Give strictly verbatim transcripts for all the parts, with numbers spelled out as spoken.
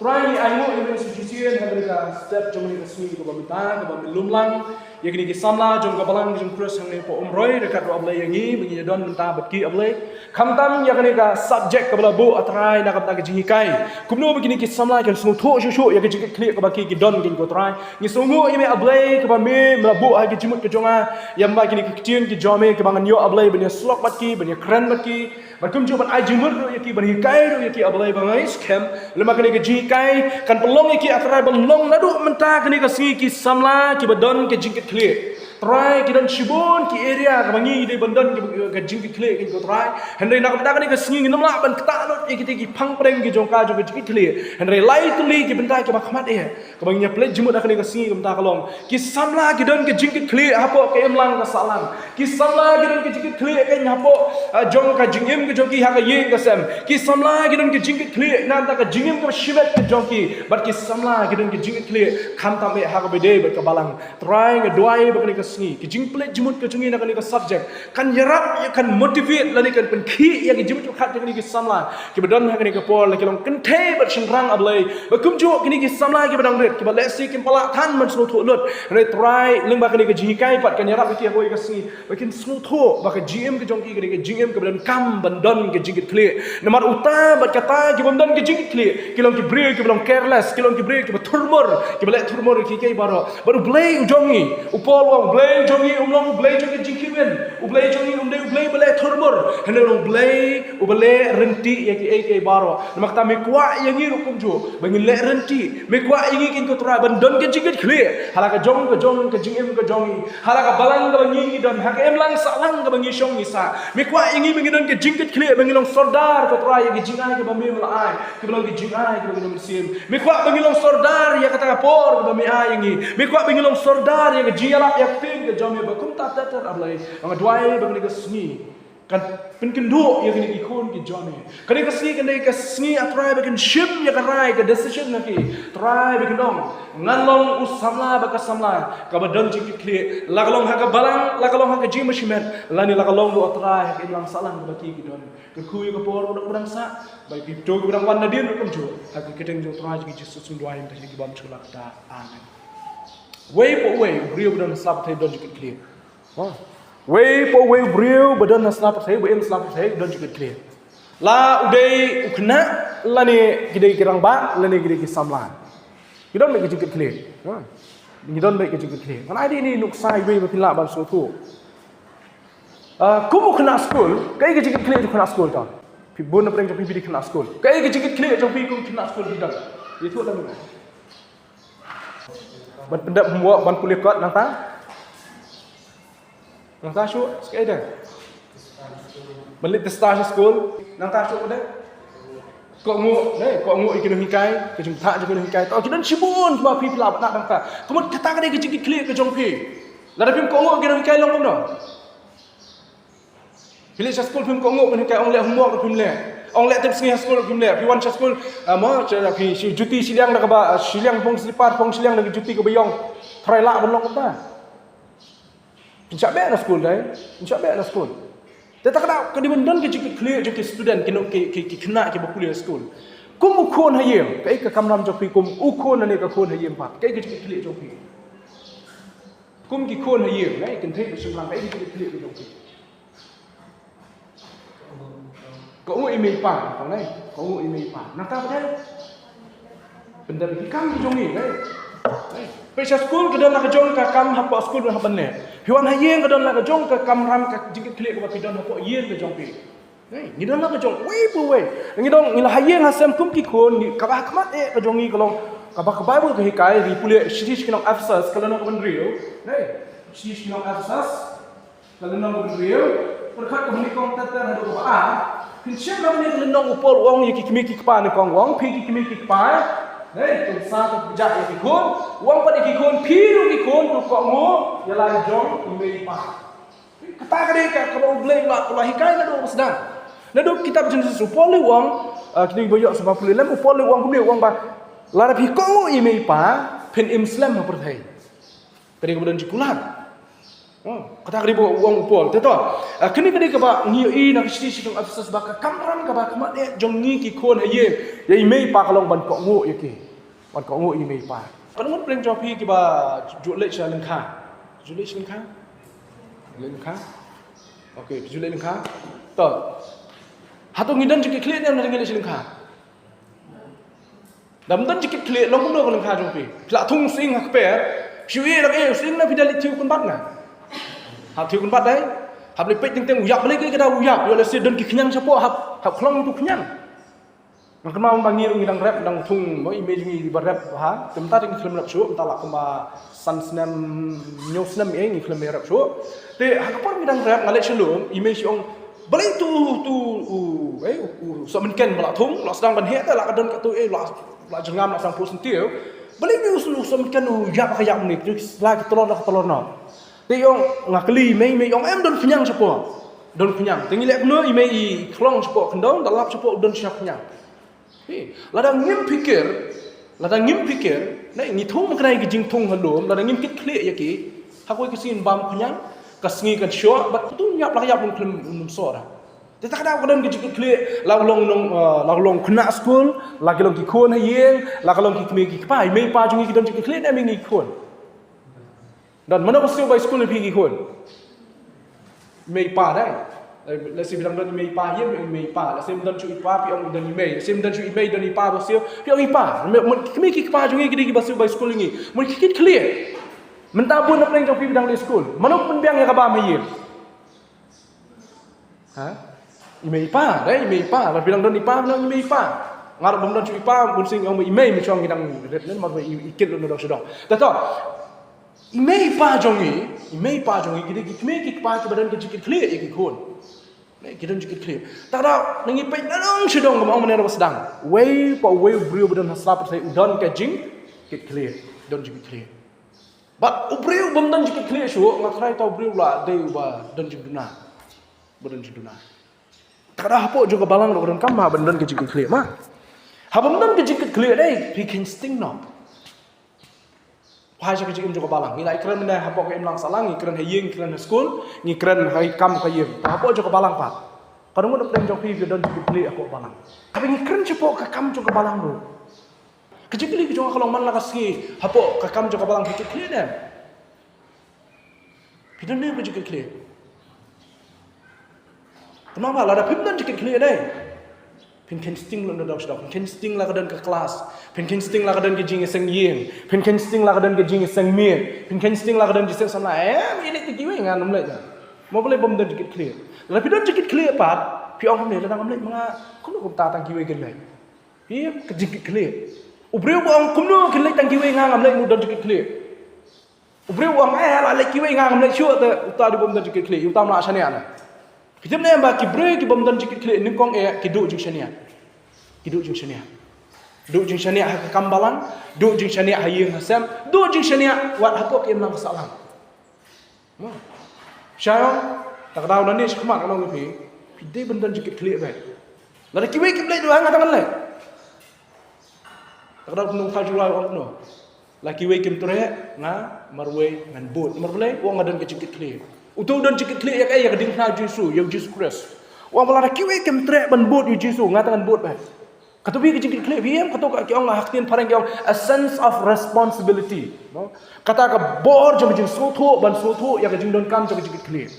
Trai, ngi ainguh ïa me sa shisien ha kane ka step jong kane ka sngi kaba mynta, kaba me lum lang ïa kine ki samla jong ka balang jong Khrist hangne hapoh Umroi. Ryngkat ruh, A Blei, ïa ngi ba ngi ïa don mynta bad ki, A Blei. Khamtam ïa kane ka subject kaba la buh, A Trai, na ka bynta ka jinghikai. Kumno ba kine ki samla kin sngewthuh shuh shuh ïa ka jingkitkhlieh kaba ki, ki don kein, ko Trai. Ngi sngewnguh ïa me, A Blei, kaba me, me la buh ha ka jingmut ka jong nga ïa, A Blei, kine ki ktien ki jong me kiba ngan ïoh, A Blei, ban ïasyllok bad ki, ban ïakren bad ki, bad kumjuh ban ai jingmut ruh ïa ki, ban hikai ruh ïa ki, A Blei, ba nga ngeit skhem lem bad kane ka jinghikai kan pynlong ïa ki, A Trai, ban long naduh mynta kane ka sngi ki samla kiba don ka jingkitkhlieh. Trai, ki don shibun ki area kaba ngi dei ban don ka, ka jingkitkhlieh kein, ko Trai. Hynrei na ka bynta kane ka sngi ngin ym lah ban ktah lut ïa kita ki phang pdeng ki jong ka, jong ka jingkitkhlieh. Hynrei lai tylli ki bynta kiba khmat eh kaba ngin ïa pynleit jingmut ha kane ka sngi kumta ka long, ki samla ki don ka jingkitkhlieh hapoh ka imlang ka sahlang. Ki samla ki don ka jingkitkhlieh kein hapoh, ah, jong ka jingim ka jong ki ha ka ïing ka sem. Ki samla ki don ka jingkitkhlieh na ka bynta ka jingim kaba shimet ka jong ki. Bad ki samla ki don ka jingkitkhlieh khamtam eh ha kaba ïadei bad ka balang. Trai, nga duwai ba kane ka sngi ka jingpynleit jingmut ka jong ngi na kane ka subject kan ïarap, ïa kan motivate lane kan pynkhih ïa ka jingmut jingpyrkhat jong kine ki samla kiba don ha kane ka por, la ki long kynthei bad shynrang, A Blei. Ba kumjuh kine ki samla kiba dang rit, kiba lehse kim pat lah than ban sngewthuh lut. Hynrei Trai, lyngba kane ka jinghikai pat kan ïarap ïa ki ha kawei ka sngi ba kin sngewthuh ba ka jingim ka jong ki ka dei ka jingim kaba donkam ban don ka jingkitkhlieh. Namar uta bad kata ki bym don ka jingkitkhlieh ki long ki briew kiba long careless, ki long ki briew kiba thurmur, kiba leh thurmur ïa kiei kiei baroh. Bad U Blei u jong ngi, u Paul u ong, U Blei u jong ngi um long U Blei jong ka jingkyrmen. U Blei jong ngi um dei U Blei ba leh thurmur, hynrei u long U Blei uba leh ryntih ïa kiei kiei baroh. Namar kata me kwah ïa ngi ruh kumjuh ba ngin leh ryntih. Me kwah ïa ngi kein, ko Trai, ban don ka jingkitkhlieh ha la ka jong ka jong ka jingim ka jong ngi, ha la ka balang kaba ngi, ngi don, ha ka imlang sahlang kaba ngi shong ngi sah. Me kwah ïa ngi ba ngin don ka jingkitkhlieh, ba ngin long sordar, ko Trai, ïa ka jingai kaba me, me la ai, kaba long ka jingai kaba ngin mynsiem. Me kwah ba ngin long sordar ïa kata ka por kaba me ai ïa ngi. Me kwah ba ngin long sordar ïa ka jingïalap ïa ka ktien ka jong me. Ba kumta ter ter, A Blei, nga duwai ba kane ka sngi kan pynkynduh ïa kine ki khun ki jong me. Kane ka sngi kan dei ka sngi, A Trai, ba kin shim ïa ka rai, ka decision na ki, Trai, ba kin ong, ngan long u samla bad ka samla kaba don jingkitkhlieh, la ka long ha ka balang, la ka long ha ka jingmynshimet, lane la ka long ruh, A Trai, ha ka imlang sahlang kaba ki, ki don. Kyrkhu ïa ka por ba dang sah, ba ki to kiba dang wan nadien ruh kumjuh, ha ka kyrteng jong U Trai jong ngi Jisu Khrist ngi duwai, mynta ki bym shu lap ta. Amen. Wei pa wei u briew ba don ha sla pyrthei don jingkitkhlieh. Wei pa wei u briew ba don ha sla pyrthei, ba im ha sla pyrthei, don jingkitkhlieh. La u dei u khynnah, lane ki dei ki rangbah, lane ki dei ki samla, ki don beit ka jingkitkhlieh. Ki don beit ka jingkitkhlieh. Ngan ai dei ïa kane ka nuksa iwei ba phin lah ban sngewthuh. Ah, kum u khynnah skul, kaei ka jingkitkhlieh jong u khynnah skul, to? Phi bun na pdeng jong phi phi dei khynnah skul. Kaei ka jingkitkhlieh jong phi kum u khynnah skul phi don? Ïathuh lang. Ban pyndep homework, ban pule kot, nangta? Nangta shuh, sa kaei de? Ban leit test sha skul, nangta shuh de? Kohnguh, ne, kohnguh ïa ki nonghikai, ka jingthah jong ki nonghikai. To, ki don shibun kiba phi, phi lah ban nangta. Ka mut kata ka dei ka jingkitkhlieh ka jong phi. Lada phim kohnguh ïa ki nonghikai, long kumno? Phi leit sha skul phim kohnguh, ki nonghikai ong leh homework phim leh. Ong leh tip sngi ha skul phim leh. Phi wan sha skul, ah, mo, sha, phi shu juti shiliang da kaba, ah, shiliang phong slipar, phong shiliang da ka juti kaba ïong. Tharai lah ban long kumta? Phin shah beh na skul, dei? Phin shah beh na skul. Te ta ka daw ka dei ban don ka jingkitkhlieh jong ki student, ki nong, ki, ki, ki khynnah kiba pule ha skul. Kum u khun ha ïing, kaei ka kamram jong phi kum u khun lane ka khun ha ïing pat? Kaei ka jingkitkhlieh jong phi? Kum ki khun ha ïing, ne, kynthei bad shynrang, kaei ka jingkitkhlieh ka jong phi? Kohnguh ïa i mei i pa, nangta, ne? Kohnguh ïa i mei i pa. Nangta pat de? Pyndep ïa ki kam ki jong ngi, ne? Ne? Phi sha skul ka don la ka jong ka kam hapoh skul ban leh. Phi wan ha ïing ka don la ka jong ka kamram, ka jingkitkhlieh kaba phi don hapoh ïing ka jong phi. Ne? Ngi don la ka jong, wei pa wei. Ngi don, ngi la ha ïing ha sem kum ki khun, ngi, kaba ha khmat eh ka jong ngi ka long, kaba ka Baibl ka hikai, ngi pule shithi sha ki nong Ephesus, ka lynnong kaba hynriew. Ne? Shithi sha ki nong Ephesus. Ka lynnong kaba hynriew, pyrkhat kaba nyngkong ter ter haduh kaba ar. Phin shem na kane ka lynnong, u Paul u ong ïa ki kmie ki kpa, nyngkong u ong, phi ki kmie ki kpa, ne, to sa to kjat ïa ki khun. U ong pat ïa ki khun, phi ruh ki khun to kohnguh ïa la jong i mei i pa. Kata ka dei ka, kaba U Blei u la, u la hikai naduh ba sdang. Naduh kitab Jenesis, u Paul u ong, ah, kine ba ïoh sngewbha pule lem, u Paul u ong kumne, u ong ba lada phi kohnguh ïa i mei i pa, phin im slem ha pyrthei. Ka dei kaba don jingkular. Oh, kata ka dei ba u ong u Paul. Te to, ah, kane ka dei kaba ngi ïohi na ka shithi sha ki nong Ephesus ba ka kamram kaba khmat eh jong ngi ki khun ha ïing ïa i mei i pa ka long ban kohnguh ïa ki. Ban kohnguh ïa i mei i pa. Katno ngut pdeng jong phi kiba ju leit sha lyngkha? Ju leit sha lyngkha? Leit lyngkha? Okay, ju leit lyngkha. To. Hato ngi don jingkitkhlieh ne ym don, ngi leit sha lyngkha? Da ym don jingkitkhlieh, long kumno ka lyngkha jong phi? Phi la thung sying ha kper, shu ïeh lang ïeh sying, na phi da leit thiew kynbat nga? Hap thiew kynbat dei. Hap leit peit teng teng u ïap balei, ka dei u ïap, ïoh lehse don ki khñiang shapoh, hap, hap khlong tu khñiang. Nga kynmaw ba ngi ruh ngi dang rep, dang thung, mo, i mei jong ngi ba rep ha. Te mynta te ngi khlem rep shuh, mynta la kumba san snem, hynñiew snem eh ngi khlem rep shuh. Te ha ka por ngi dang rep, nga leit sha lum, i mei shu ong, balei tu, tu, u, eh, u, u sohmynken ba la thung, la sdang ban heh, te la ka don katu, eh, la, la jyrngam, la sdang pus ntiew. Balei mei u soh, u sohmynken u ïap ka ïap ni, tu la ka tlor, la ka tlor noh. Te i ong, nga kylli i mei, i mei i ong em, don khñiang shapoh. Don khñiang. Te ngi leh kumno, i mei i khlong shapoh khyndew, da lap shapoh don sha khñiang. Hi, lada ngim pyrkhat, lada ngim pyrkhat, ne ngi thung ma kane ka jingthung ha lum, lada ngim kitkhlieh ïa ki, ha kawei ka sngi yn bam khñiang, ka sngi kan shoh, bad tu ïap la ka ïap, un khlem, un ym soh da. Te ta ka daw ka don ka jingkitkhlieh, la ka long nong, eh, la ka long khynnah skul, la ka long ki khun ha ïing, la ka long ki kmie ki kpa, i mei i pa jong ngi ki don jingkitkhlieh ne em ïa ngi ki khun? Don, mano ba siew bai skul ïa phi ki khun? Mei pa dei. Lehse phi dang don i mei i pa ïa, i mei i pa. Lehse ym don shuh i pa, phi ong don i mei. Lehse ym don shuh i mei, don i pa ba siew, phi ong i pa. Mei, mei, ki mei ki kpa jong ngi ki dei kiba siew bai skul ïa ngi. Mut ki kit khlieh. Mynta bun na pdeng jong phi ba dang leit skul. Mano pynbiang ïa ka bam ha ïing? Ha? I mei i pa, dei, i mei i pa. Lada phi dang don i pa, phi ong i mei i pa. Nga ruh bym don shuh i pa, bun sien ong i mei, mynshwa ngi dang rit nen, mar i, i kit lut na dong sha dong. Te to, i mei i pa jong ngi, i mei i pa jong ngi, ki dei ki kmie ki kpa kiba don ka jingkitkhlieh ïa ki khun. Ne, ki don jingkitkhlieh. Te to, ngi peit na dong sha dong, kumba ong mynne ruh ba sdang. Uwei pa uwei u briew ba don ha sla pyrthei u don ka jingkitkhlieh. Don jingkitkhlieh. Bad u briew bym don jingkitkhlieh shuh, nga tharai uta u briew la dei uba don jingduna. Ba don jingduna. Te ka dei hapoh jong ka balang ruh ka donkam ba don ka jingkitkhlieh ma. Haba ym don ka jingkitkhlieh dei, phi kheiñ sting noh. Phai sha ka jingim jong ka balang. Ngi la ïakren mynne hapoh ka imlang sahlang, ngi kren ha ïing, ngi kren ha skul, ngi kren ha ki kam ka ïing. Te hapoh jong ka balang pat, katno ngut na pdeng jong phi ki don jingkitkhlieh hapoh balang? Haba ngi kren shapoh ka kam jong ka balang ruh, ka jingkylli ka jong nga ka long, man la ka sngi hapoh ka kam jong ka balang phi kit khlieh ne em? Phi don ne em ka jingkit khlieh? Te ma ba lada phim don jingkit khlieh dei, phin kheiñ sting lut na dong sha dong, phin kheiñ sting la ka don ka klas, phin kheiñ sting la ka don ka jingïaseng ïing, phin kheiñ sting la ka don ka jingïaseng miet, phin kheiñ sting la ka don jingïaseng samla. Em, ïa leit tang kiwei, nga ngam leit. Mo balei? Bym don jingkit khlieh. Lada phi don jingkit khlieh pat, phi ong kumne, lada ngam leit ma nga, kumno kumta tang kiwei kin leit? Phi, ka jingkit khlieh. U briew ba ong kumno kin leit tang kiwei, nga ngam leit, mut don jingkit khlieh. U briew u ong, eh, la leit kiwei, nga ngam leit shuh, te uta u dei bym don jingkit khlieh, uta um lah shaniah ne. Phi tip ne em ba ki briew ki bym don jingkit khlieh nyngkong eh ki duh jingshaniah. Ki duh jingshaniah. Duh jingshaniah ha ka kam balang, duh jingshaniah ha ïing ha sem, duh jingshaniah wat hapoh ka imlang ka sahlang. Mo. Sha, ta ka daw nangne shakhmat nga ong ïa phi, phi dei ban don jingkit khlieh beit. Lada kiwei kim leit, ruh nga tang ngan leit. Ta ka daw Nongthaw Jyrwa u ong kumno? La kiwei kim treh, nga marwei ngan bud. Namar balei? U ong nga don ka jingkit khlieh. Uto u don jingkit khlieh ïa kaei? Ïa ka diengphna u Jisu, ïa u Jisu Khrist. U ong ba lada kiwei kim treh ban bud ïa u Jisu, nga tang ngan bud beit. Kato phi ka jingkit khlieh, phi em, kato ka ki ong ha ka ktien phareng ki ong a sense of responsibility. No? Kata ka bor jong ka jingsngewthuh, ban sngewthuh ïa ka jingdonkam jong ka jingkit khlieh.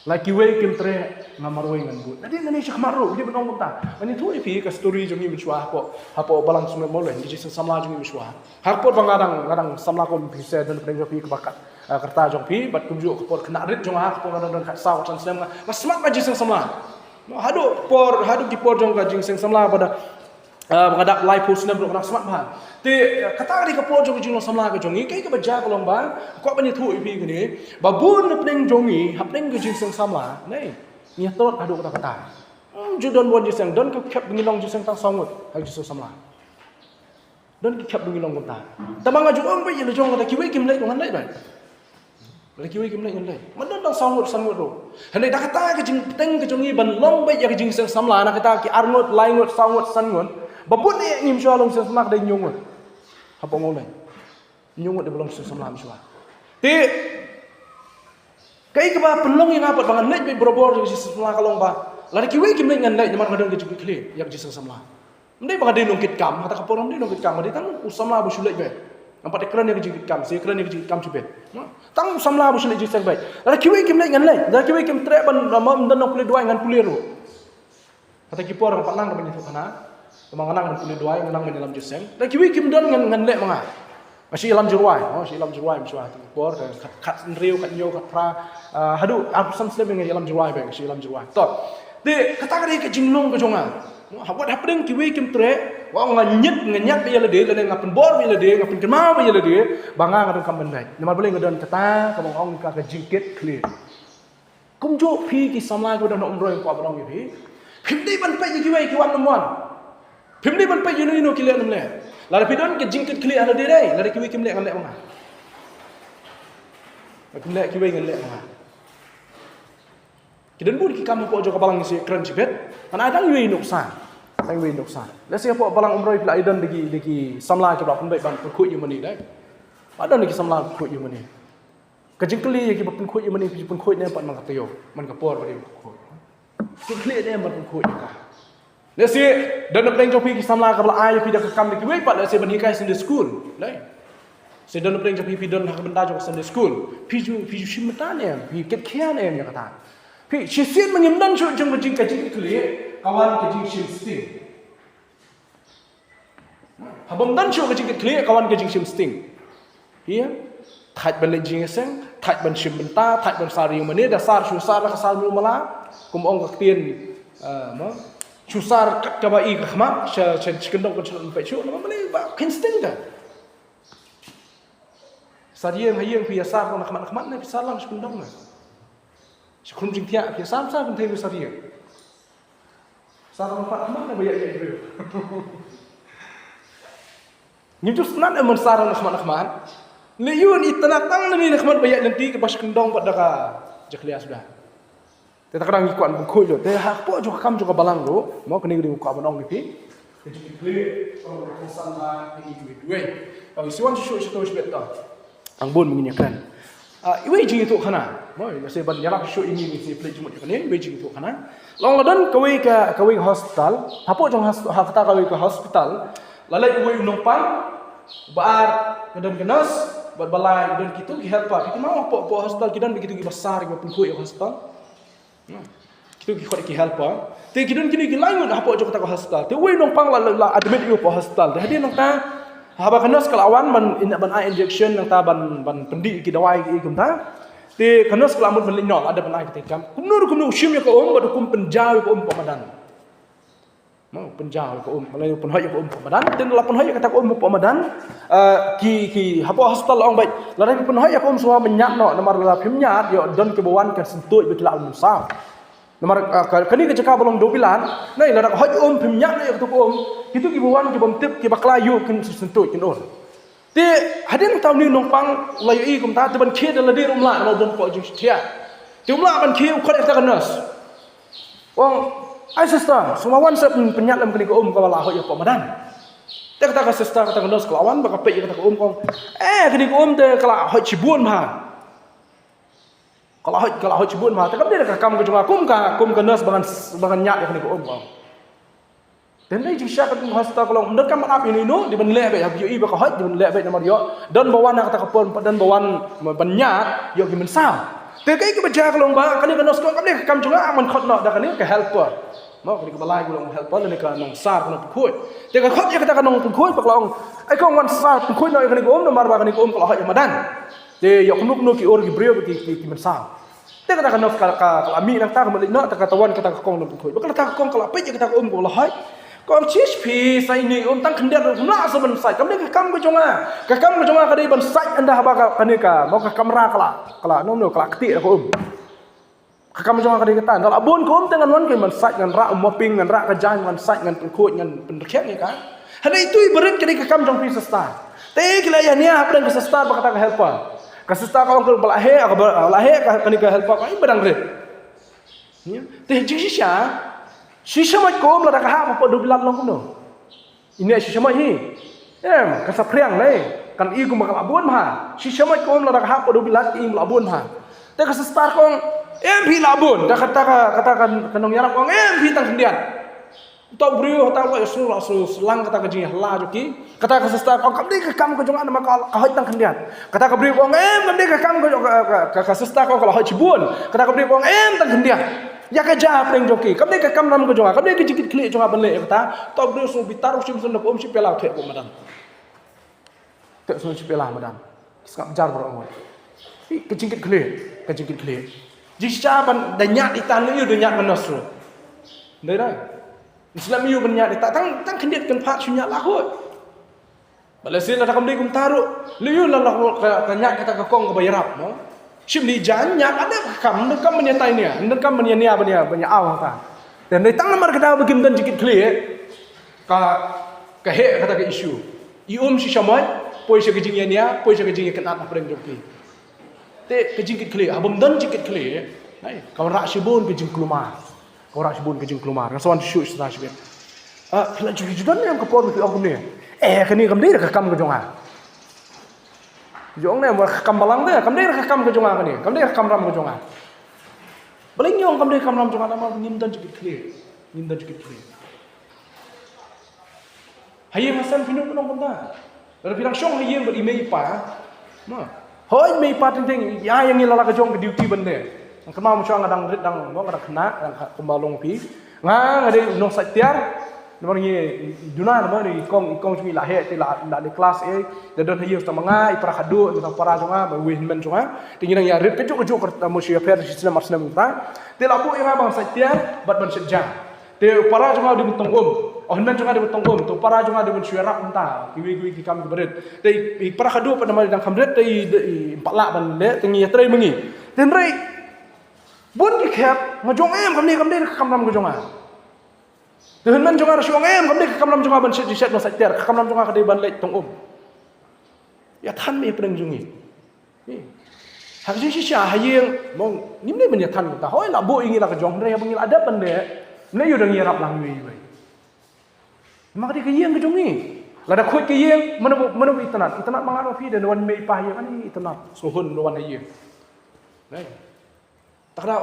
La kiwei kim treh, nga marwei ngan bud. Lada nangne shakhmat ruh, dei ban ong kumta. Ngan ïathuh ïa phi ka story jong ngi mynshuwa hapoh, hapoh balang Sumar Mawleng, ka jingseng samla jong ngi mynshuwa. Ha ka por ba nga dang, nga dang samla kum phi, sa don pdeng jong phi kaba kat, ah, ka rta jong phi, bad kumjuh ka por khynnah rit jong nga, ha ka por nga dang don kat saw kat san snem nga, nga smat ka jingseng samla. No, haduh por, haduh ki por jong ka jingseng samla ba da, ah, ba nga dap laiphew snem ruh nga dang smat bha. Te, ah, kata ka dei ka por jong ka jinglong samla ka jong ngi, kaei kaba jia ka long ba, kwah ban ïathuh ïa phi kane, ba bun na pdeng jong ngi, hapdeng ka jingseng samla, ne, ngi ïatrot haduh katta katta. Hmm, ju don bun jingïaseng, don ki khep ba ngi long jingïaseng tang saw ngut ha ka jingseng samla. Don ki khep ba ngi long kumta. Tangba nga ju ong beit ïa la jong kata, kiwei kim leit, ngan leit beit. Lada kiwei kim leit, ngan leit. Ngan don tang saw ngut, san ngut ruh. Hynrei da kata ka jingpynteng ka jong ngi ban long beit ïa ka jingseng samla, na kata ki ar ngut, lai ngut, saw ngut, san ngut, ba bun eh ngim shuwa long seng samla ka dei hynñiew ngut. Hapoh Mawleng, hynñiew ngut dei ba long seng samla mynshuwa. Te Kaei kaba pynlong ïa nga pat ba ngan leit beit barabor ïa ka jingsamla ka long ba lada kiwei kim leit ngan leit namar nga don ka jingkitkhlieh ïa ka jingsamla. Ym dei ba nga dei nongkitkam, ha kata ka por ym dei nongkitkam, nga dei tang u samla ba shu leit beit. Ngam pat kren ïa ka jingkitkam, sa kren ïa ka jingkitkam shibit. Tang u samla ba shu leit jingïaseng beit. Lada kiwei kim leit ngan leit, lada kiwei kim treh ban, ban, ban don nongpule duwai ngan pule ruh. Kata ki por nga pat nang ban ïathuh khana. Te ma nga nang ban pule duwai, nga nang ban ïalam jingïaseng. Lada kiwei kim don ngan, ngan leh ma nga. Nga shu ïalam jingrwai, oh, shu ïalam jingrwai mynshuwa, ha kata ki por, khat, khathynriew, khathynñiew, khatphra, ah, haduh arphew san snem nga ïalam jingrwai beit, nga shu ïalam jingrwai. To. Te kata ka dei ka jinglong ka jong nga. Wat hapdeng kiwei kim treh, wat nga ñiad, nga ñiad beit ïa lade, lane nga pynbor beit ïa lade, nga pynkynmaw beit ïa lade ba nga, nga donkam ban leit. Namar balei? Nga don kata kaba nga ong ka, ka jingkitkhlieh. Kumjuh phi ki samla kiba don ha Umroi, kwah ban ong ïa phi, phim dei ban peit ïa kiwei ki wan ym wan. Phim dei ban peit ïa no ïa no ki leh ym leh. Lada phi don ka jingkitkhlieh ha lade, lada kiwei kim leh ngan leh ma nga. Lada kim leh kiwei ngan leh ma nga. Ki don bun ki kam hapoh jong ka balang, ngi shu kren shibit. Ngan ai tang iwei i nuksa. Tang iwei i nuksa. Lehse hapoh balang Umroi phi la ïadon da ki, da ki samla kiba pynbeit ban pynkhuid ïa u mane, dei. Ba don da ki samla pynkhuid ïa u mane. Ka jingkylli ïa kiba pynkhuid ïa u mane, phi ju pynkhuid ne em pat man ka taïew, man ka por ba dei ban pynkhuid? Kit khlieh ne em ban pynkhuid ïa ka? Lehse don napdeng jong phi ki samla kaba la ai ïa phi da ka kam da kiwei pat, lehse ban hikai Sunday school, dei. Lehse don napdeng jong phi, phi don ha ka bynta jong ka Sunday school. Phi ju, phi ju shim bynta ne em, phi kit khia ne em ïa kata? Phi, shisien ma ngim don shuh jong ka jing, ka jingkitkhlieh, ka wan ka jingshim sting. Haba ym don shuh ka jingkitkhlieh, ka wan ka jingshim sting. Ïa, thait ban leit jingïaseng, thait ban shim bynta, thait ban sar ïa u mane, da sar shu sar la ka sar mala, kum ong ka ktien, eh, mo, shu sar kat kaba i ka khmat, sha, sha, sha kyndong kan shu peit shuh, namar mane ba kheiñ sting ka. Sar ïing ha ïing phi ïa sar na khmat na khmat ne phi sar lang sha kyndong na. Sha khrum jingthiah phi ïa sar, sar kynthei phi sar ïing. Sar na khmat khmat ne ba ïaid ïaid briew. Ngim ju sngewtynnat eh ban sar na khmat na khmat. Lei ïoh i tynnat tang na ne na khmat ba ïaid lynti kaba sha kyndong bad da ka jakhlia suda. Te ta ka dang ngi kwah ban pynkhuid ïoh. Te hapoh jong ka kam jong ka balang ruh, mo, kane ka dei kwah ban ong ïa phi. Ka jingkitkhlieh, ka jingkitkhlieh. Tang bun ba ngin ïa kren. Ah, iwei jingïathuh khana. Mo, lehse ban ïarap shuh ïa ngi, ngi shu pynleit jingmut ïa kane, iwei jingïathuh khana. Long la don kawei ka, kawei ka hospital, hapoh jong hos-, ha kata kawei ka hospital, la leit uwei u nongpang, ba ar ka don ka nurse, bad ba lai ka don kito ki helper, kito ma hapoh, hapoh hospital ki don ba kito kiba sar kiba pynkhuid ïa ka hospital. Hmm. Kito ki khot ki helper. Te ki don kine ki lai ngut hapoh jong kata ka hospital. Te uwei u nongpang la, la, la admit ïa u hapoh hospital. Te hadien nangta, haba ka nurse ka la wan ban, in, ban ai injection nangta ban, ban pyndih ki dawai ki kumta. Te ka nurse ka la mut ban leit noh, la dep ban ai kata ka kam. Kumno ruh kumno u shim ïa ka um, bad u kum pynjaw ïa ka um hapoh madan. Mo, pynjaw ïa ka um, lane pynhot ïa ka um hapoh madan, te la pynhot ïa kata ka um hapoh madan, eh, ki, ki, hapoh hospital la ong beit, lada phi pynhot ïa ka um sngewbha ban ñiad noh, namar lada phim ñiad, ïoh don kiba wan kan syntuid ba ki lah ban mynsaw. Namar, eh, ka, kane ka jaka ba long dewbilat, nai lada ka hot um phim ñiad noh ïa kata ka um, kito kiba wan ki bym tip kiba khlaiñ ïoh kin syntuid kin ur. Te hadien nangta une u nongpang la ïohi kumta, te ban khie da lade ruh um lah, namar u don hapoh jingshithiah. Te um lah ban khie, u khot ïa kata ka nurse. U ong, "Ai sister, sngewbha wan seh pyn-, pynñiad lem kane ka um kaba la hot ïa hapoh madan." Te kata ka sister, kata ka nurse ka la wan bad ka peit ïa kata ka um, ka ong, "Eh, kane ka um te ka la hot shibun bha. Ka la hot, ka la hot shibun bha. Te kam dei da ka kam ka jong nga kum ka, kum ka nurse ba ngan, ba ngan ñiad ïa kane ka um," ka ong. Te hynrei jingshisha ka hospital ka long, ym donkam ban ap ïano ïano, dei ban leh beit, haba ïohi ba ka hot, dei ban leh beit namar ïoh don ba wan ha kata ka por, don ba wan ban ñiad, ïoh ki mynsaw. Te kaei kaba jia ka long ba kane ka nurse ka ong, "Kam dei ka kam jong nga, ngan khot noh da kane ka helper." Mo, kane kaba lai ka long helper, lane ka nongsar, ka nongpynkhuid. Te ka khot ïa kata ka nongpynkhuid bad ka la ong, "Ai kong, wan sar pynkhuid noh ïa kane ka um, namar ba kane ka um ka la hot ïa madan. Te ïoh kumno kumno ki ur ki briew ki, ki, ki mynsaw." Te kata ka nurse ka, ka, ka la mih nangta, ka mut leit noh, te kata wan kata ka kong nongpynkhuid. Bad kata ka kong ka la peit ïa kata ka um kaba la hot. Ka ong, "Chish phi, sa ine um tang khyndiat ruh, kumno sa ban sait? Kam dei ka kam ka jong nga. Ka kam ka jong nga ka dei ban sait ynda haba ka, kane ka, mo, ka kamra ka la, ka la, no, no, ka la ktieh da ka um. Ka kam ka jong nga ka dei kata. Ynda la bun ka um te ngan wan kein ban sait, ngan rah u mopping, ngan rah ka jaiñ, ngan sait, ngan pynkhuid, ngan pynrkhiang ïa ka. Hynrei ito i barit ka dei ka kam jong phi sister." Te ki la ïania hapdeng ka sister bad kata ka helper. Ka sister ka ong ka ba la heh, ka ba la heh, ka, kane ka helper ka ong ba dang rit. Te jingshisha, shisha mot ka um lada ka hap hapoh dewbilat long kumno? Ine shisha mot hi. Em, kan saphriang lei. Kan i kumba ka la bun bha. Shisha mot ka um lada ka hap hapoh dewbilat, i kumba la bun bha. Te ka sister ka ong, em phi la bun. Te kata ka, kata ka, ka nongïarap ka ong, em phi tang khyndiat. Uta u briew, uta u la ïohsngew, la shu shu lang kata ka jingïalang jong ki. Kata ka sister ka ong, kam dei ka kam ka jong nga namar ka, ka hoi tang khyndiat. Kata ka briew ka ong, em, kam dei ka kam ka jong, ka, ka, ka, ka sister ka ong, ka la hoi shibun. Kata ka briew ka ong, em, tang khyndiat. Ïa ka jia pdeng jong ki. Kam dei ka kamram ka jong nga. Kam dei ka jingkitkhlieh jong nga ban leh ïa kata. Uta u briew u shu bitar, u shim sngewbha, um shipela u theh kum madan. Te sngewbha shipela madan. Ki sngap jar baroh ngut. Hi, ka jingkitkhlieh, ka jingkitkhlieh. Jingshisha ban da ñiad ita, lei ïoh da ñiad manos ruh. Dei dei. Islam ïoh ban ñiad ita, tang, tang khyndiat kynphad shu ñiad la hoi. Ba lehse lada kam dei kumta ruh, lei ïoh la la ka, ka ñiad kata ka kong kaba ïarap, no? Shim dei jan ñiad, ym dei ka kam, ym dei kam ban ïa tai nia, ym dei kam ban ïa nia, ban ïa, ban ïa aw hangta. Te ym dei tang namar ka daw ba kim don jingkitkhlieh, ka, ka heh kata ka issue. I um shisha mo, poi sha ka jingïania, poi sha ka jingïakynad hapdeng jong ki. Te ka jingkitkhlieh, haba ym don jingkitkhlieh, ai, ka wanrah shibun ka jingkulmar. Ka wanrah shibun ka jingkulmar. Nga sa wan shu shu shu bit. Ah, phi la ju, ju don ne em ka por ba phi ong kumne? Eh, kane kam dei ka kam ka jong nga. Ju ong ne em ka kam balang te, kam dei ka kam ka jong nga kane. Kam dei ka kamram ka jong nga. Balei ngi ong kam dei ka kamram jong nga namar ngim don jingkitkhlieh. Ngim don jingkitkhlieh. Ha ïing ha sem phi nud ban ong kumta. Lada phi dang shong ha ïing bad i mei i pa. Ma. Hooid mei i pa teng teng, ïa, ïa ngi la la ka jong ka duty ban leh. Nga kynmaw mynshuwa nga dang rit dang, mo, nga dang khynnah, dang kha-, kumba long phi. Nga, nga dei u nongshait tiar. Namar ngi duna, namar i kong, i kong jong ngi la heh te la, la leh klas eh. Da don ha ïing sa ma nga, i para khadduh, i para jong nga, bad uwei u hynmen jong nga. Te ngi dang ïa rit kajuh kajuh, ka, mo, shi pher, shi snem, ar snem kumta. Te la buh ïa nga ban shait tiar bad ban shait ja. Te u para jong nga u dei ban tong um. U hynmen jong nga u dei ban tong um. Te u para jong nga u dei ban shu ïarap mynta kiwei kiwei ki kam kiba rit. Te i, i para khadduh pat namar i dang kham rit te i, i, i ym pat lah ban leh, te ngi ïatrei ma ngi. Te hynrei bun ki khep, nga ju ong em, kam dei, kam dei ka kamram ka jong nga. Te u hynmen jong nga ruh u ong em, kam dei ka kamram jong nga ban shait, shait, ban shait tiar, ka kamram jong nga ka dei ban leit tong um. Ïa than me pdeng jong ngi. Ni. Ha ka jingshisha ha ïing, mo, ngim dei ban ïa than kumta. Hooid la buh ïa ngi la ka jong, hynrei haba ngi la dep ban leh, ym lei ïoh da ngi ïarap lang iwei iwei. Namar ka dei ka ïing ka jong ngi. Lada khuid ka ïing, mano, mano ba itynnad? Itynnad ma nga ma phi, da wan mei i pa ha ïing, ani itynnad. Sngewhun da wan ha ïing. Nai. Te ka daw,